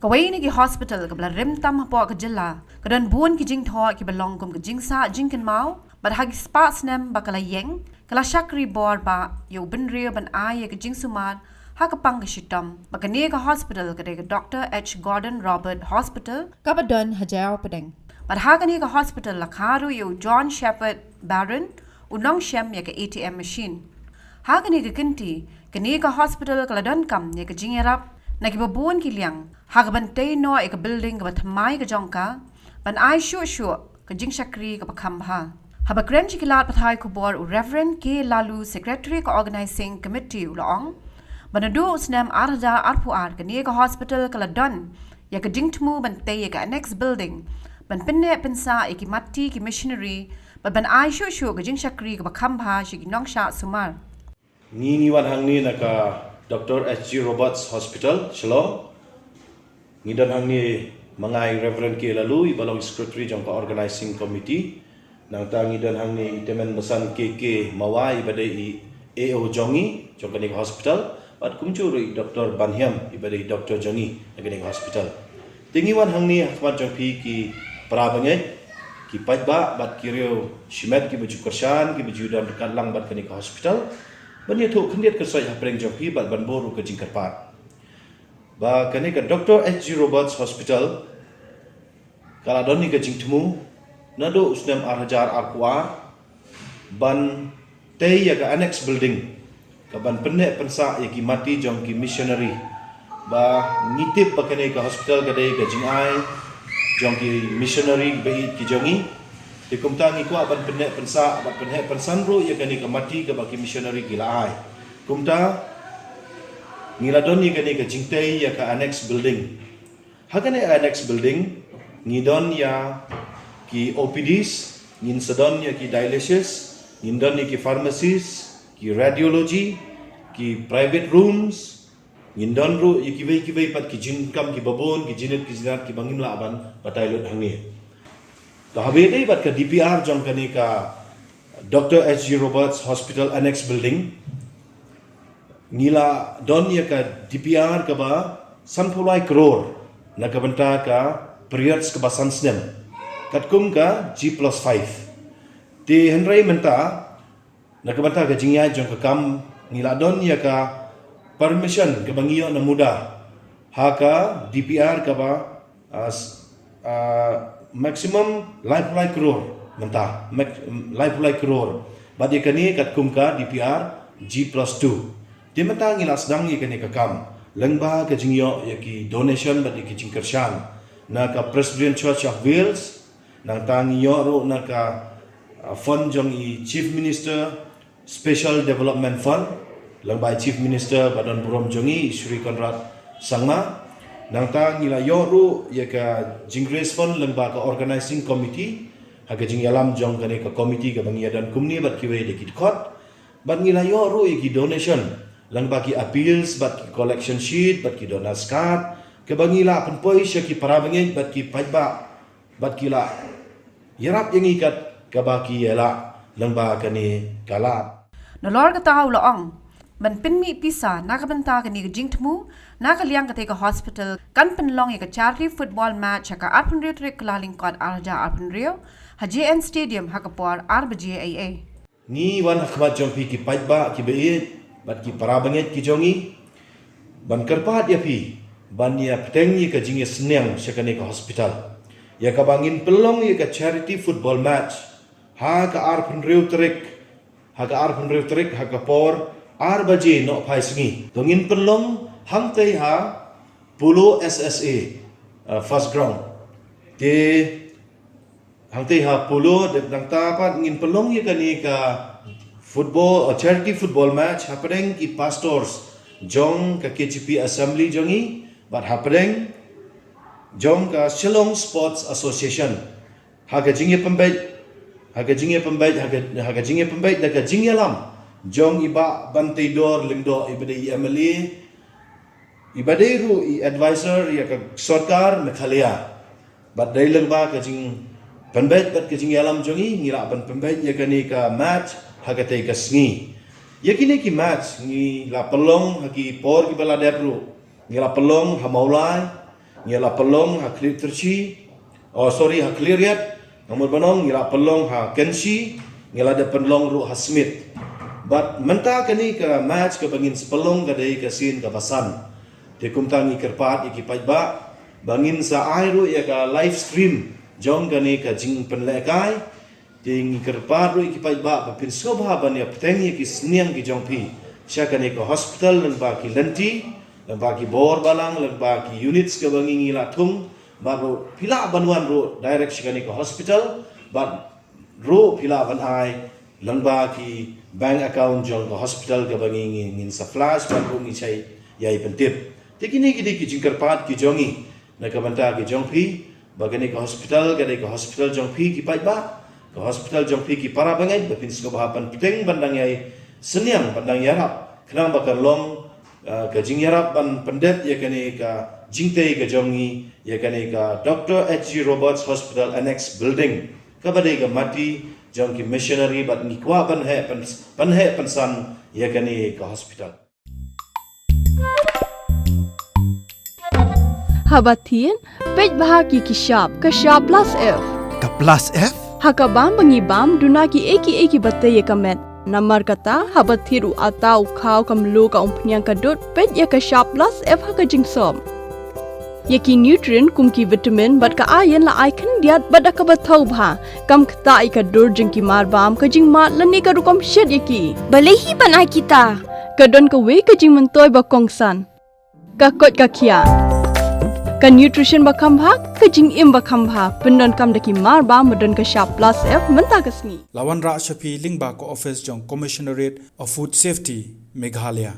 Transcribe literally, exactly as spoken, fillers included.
Kawei na ki hospital kaba la rim tam hapoh ka jylla ka don bun ki jingthoh kiba long kum ka jingsah jingkynmaw, bad ha ki spah snem ba ka la ïeng ka la shakri bor bah ïa u bynriew ban ai ïa ka jingsumar ha ka pang ka shitom, ba kane ka hospital ka dei ka Doctor H Gordon Roberts Hospital kaba don ha Jaïaw Pdeng. Bad ha kane ka hospital la kha ruh ïa u John Shepherd Barron, u nongshem ïa ka A T M machine. Ha kane ka kynti, kane ka hospital ka la donkam ïa ka jingïarap na kiba bun ki liang, ha kaban tei noh ïa ka building kaba thymmai ka jong ka, ban ai shuh shuh ka jingshakri kaba kham bha. Haba kren sha ki lad pathai khubor u Reverend K Laloo, Secretary ka Organizing Committee, u la ong ba naduh u snem ar hajar arphew ar kane ka hospital ka la don ïa ka jingthmu ban tei ïa ka annex building, ban pynneh pynsah ïa ki matti ki missionary, bad ban ai shuh shuh ka jingshakri kaba kham bha sha ki nongshah sumar. Ngi ngi wan hangne na ka Doctor H G Roberts Hospital, Shillong. Ngi don hangne ma nga i Reverend K Laloo, iba long Secretary jong ka Organizing Committee. Nangta ngi don hangne i Tymmen Basan K K Mawai, iba dei i A O jong ngi jong kane ka hospital. Bad kumjuh ruh i Doctor Banhiam, iba dei i doctor jong ngi na kane ka hospital. Te ngi wan hangne ha khmat jong phi ki para bangeit, ki paidbah bad ki riew shimet kiba ju kyrshan, kiba ju don ryngkat lang bad kane ka hospital, ban ïathuh khyndiat kyrsoh hapdeng jong phi bad ban buh ruh ka jingkyrpad ba kane ka Doctor H G Roberts Hospital ka la don ïa ka jingthmu naduh u snem ar hajar arphew ar ban tei ïa ka annex building kaban pynneh pynsah ïa ki matti jong ki missionary. Ba ngi tip ba kane ka hospital ka dei ka jingai jong ki missionary ba ïeit ki jong ngi. Te kumta ngi kwah ban pynneh pynsah, ban pynneh pynsan ruh ïa kane ka matti kaba ki missionary ki la ai. Kumta ngi la don ïa kane ka jingtei ïa ka annex building. Ha kane ka annex building ngi don ïa ki O P Ds, ngin sa don ïa ki dialysis, ngin don ïa ki pharmacies, ki radiology, ki private rooms, ngin don ruh ïa kiwei kiwei pat ki jingdonkam kiba bun, ki jingit ki jingat kiba ngim lah ban batai lut hangne. Te haba ïadei bad ka D P R jong kane ka Doctor H G Roberts Hospital Annex Building, ngi la don ïa ka D P R kaba sanphew lai klur na ka bynta ka period kaba san snem, katkum ka G plus five. Te hynrei mynta na ka bynta ka jingïaid jong ka kam ngi la don ïa ka permission kaba ngi ïoh na MUDA ha ka D P R kaba, ah, s-, ah, maximum laiphew lai klur mynta, max-, laiphew lai klur. Bad ïa kane katkum ka D P R G plus two. Te mynta ngi la sdang ïa kane ka kam lyngba ka jingïoh ïa ki donation bad ïa ki jingkyrshan na ka Presbyterian Church of Wales. Nangta ngi ïoh ruh na ka, ah, fund jong i Chief Minister Special Development Fund lyngba i Chief Minister ba don burom jong ngi, i Shri Conrad Sangma. Nangta ngi la ïoh ruh ïa ka jing raise fund lyngba ka Organizing Committee ha ka jingïalam jong kane ka committee kaba ngi ïadon kumne bad kiwei de ki dkhot. Bad ngi la ïoh ruh ïa ki donation lyngba ki appeals bad ki collection sheet bad ki donors card kaba ngi la pynpoi sha ki para bangeit bad ki paidbah bad ki la ïarap ïa ngi kat kaba ki ïa lah lyngba kane ka lad. Nalor kata u la ong ban pynmih pisa na ka bynta kane ka jingthmu, na ka liang kata ka hospital kan pynlong ïa ka charity football match ha ka arphew hynriew tarik Kyllalyngkot ar hajar arphew hynriew ha J N Stadium ha ka por ar baje eiei. Ngi wan ha khmat jong phi ki paidbah kiba ïeit bad ki para bangeit ki jong ngi ban kyrpad ïa phi ban ïa pteng ïa ka jingïasniang sha kane ka hospital, ïa kaba ngin pynlong ïa ka charity football match ha ka arphew hynriew tarik, ha ka arphew hynriew tarik ha ka por ar baje nohphai sngi. To ngin pynlong hangtei ha Polo S S A, uh, first ground. Te hangtei ha Polo, dep nangta pat ngin pynlong ïa kane ka football, uh, charity football match hapdeng ki pastors jong ka K J P assembly jong ngi bad hapdeng jong ka Shillong Sports Association. Ha ka jingïapynbeit, ha ka jingïapynbeit, ha ka, ha ka jingïapynbeit da ka jingïalam jong i Bah Banteidor Lyngdoh, iba dei i M L A, iba dei ruh i advisor ïa ka sorkar Meghalaya. Bad dei lyngba ka jingpynbeit bad ka jingïalam jong ngi, ngi lah ban pynbeit ïa kane ka match ha katei ka sngi. Ïa kine ki match ngi la pynlong ha ki por kiba la dep ruh. Ngi la pynlong ha Mawlai, ngi la pynlong ha Khlieh Tyrshi, oh sorry, ha Khliehriat, namar ba ngi la pynlong ha Kynshi, ngi la dep pynlong ruh ha Smit. Bad mynta kane ka match kaba ngin sa pynlong ka dei ka sien kaba san. Te kumta ngi kyrpad ïa ki paidbah ba ngin sa ai ruh ïa ka live stream jong kane ka jingpynlehkai. Te ngi kyrpad ruh ïa ki paidbah ba phin sngewbha ban ïa bteng ïa ki sniang ki jong phi sha kane ka hospital, lyngba ki lynti, lyngba ki bor balang, lyngba ki units kaba ngi ngi la thung. Bad ruh phi lah ban wan ruh direct sha kane ka hospital, bad ruh phi lah ban ai lyngba ki bank account jong ka hospital kaba ngi ngi ngin sa flash, bad ruh ngi sa ïai pyntip. Te kine ki dei ki jingkyrpad ki jong ngi na ka bynta ki jong phi, ba kane ka hospital ka dei ka hospital jong phi ki paidbah, ka hospital jong phi ki para bangeit, ba phin sngewbha ban bteng ban dang ïai sniang, ban dang ïarap, khnang ba kan long, ah, ka jingïarap ban pyndep ïa kane ka jingtei ka jong ngi ïa kane ka Doctor H G Roberts Hospital Annex Building, kaba dei ka mati jong ki missionary, bad ngi kwah ban heh pyn-, ban heh pynsan ïa kane ka hospital. Haba thied, peit bha ki ki shap, ka shap plus F. Ka plus F? Ha ka bam ba ngi bam, duna ki ei ki ei kiba tei ïa ka met. Namar kata, haba thied u atta, u khaw, ka mluh, ka umphniang, ka dud, peit ïa ka shap plus F ha ka jingsop. Ïa ki nutrient kum ki vitamin bad ka iron la ai khyndiat bad da kaba thaw bha. Kam ktah ïa ka dur jong ki marbam, ka jingmad lane ka rukom shet ïa ki. Balei hi ban ai kita? Ka don kawei ka jingmyntoi ba kongsan. Ka koit ka khiah. Ka nutrition ba kham bha, ka jingim ba kham bha. Pyndonkam da ki marbam ba don ka shap plus F mynta ka sngi. La wanrah sha phi lyngba ka office jong Commissionerate of Food Safety, Meghalaya.